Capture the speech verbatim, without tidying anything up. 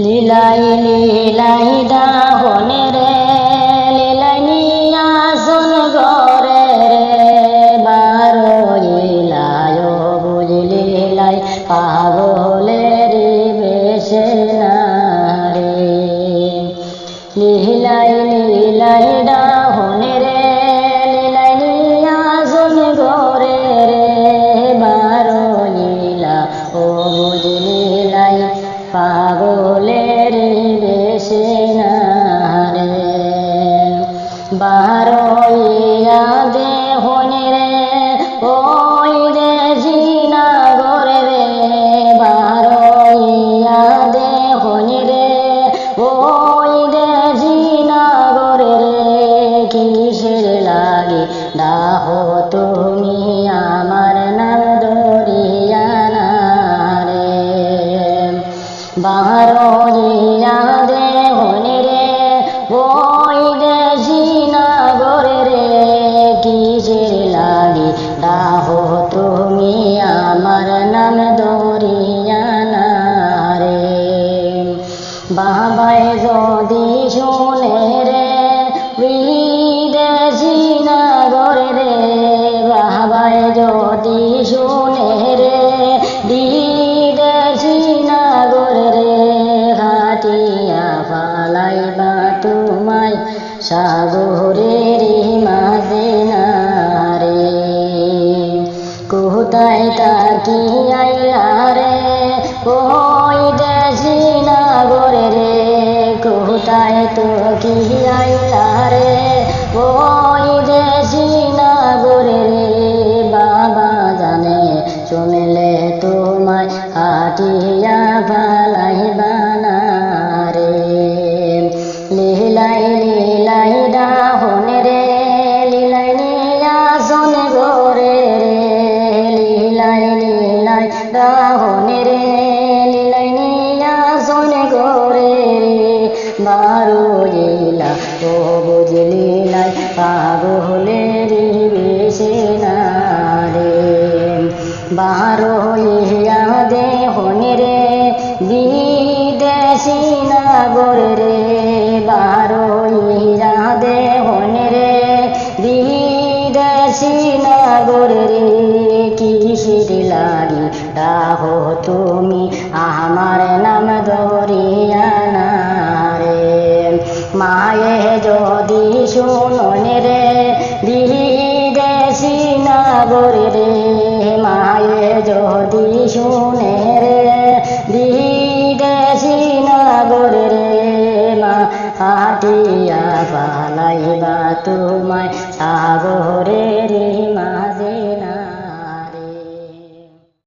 লিলাই লিলাই দাহনে রে, লিলাই নিয়াজন গরে রে, বারইলাই ও বুঝ লিলাই পাগলের বেশে না রে। লিলাই লিলাই দাহনে রে, লিলাই নিয়াজন গরে রে, বারইলা ও বুঝ লিলাই পাগলের বেশে না রে। বারইয়া দেহনে রে, ওই দেশি না গরে রে, বারইয়া দেহনে রে, ওই দেশি না গরে রে, কিসের লাগি ডাহো তুমি আমার নাম ধরিয়া না রে। বারইয়া দেহনে রে, ওই দেশি না গরে রে, কিসের লাগি ডাহো তুমি আমার নাম ধরিয়া না রে। বাবায় যদি শুনে রে, বিদেশি না গরে রে, বাবায় যদি শুনে রে, বিদেশি না গরে রে, কাটিয়া ফালাইবা তোমায় সাগরের মাঝে না রে। কোথায় থাকি আইলা রে, ওই দেশি না গরে রে, কোথায় থাকি আইলা রে, ওই দেশি না গরে রে, বাবা জানে শুনলে তোমায় কাটিয়া ফালাইবা না রে। লিলাই লিলাই দাহনে রে, লিলাই নিয়াজন গরে রে, লিলাই লিলাই দাহনে রে, লিলাই নিয়াজন গরে রে, বারইলা ও বুঝ লিলাই পাগলের বেশে না রে। বারইয়া দেহনে রে, বিদেশি না গরে রে, বারইয়া দেহনে রে, বিদেশি না গরে রে, কিসের লাগি ডাহো তুমি আমার নাম ধরিয়া না রে। মায়ে যদি শুননে রে, বিদেশি না গরে রে, মায়ে যদি শুনে রে, বিদেশি না গরে রে, মা কাটিয়া ফালাইবা তোমায় সাগরের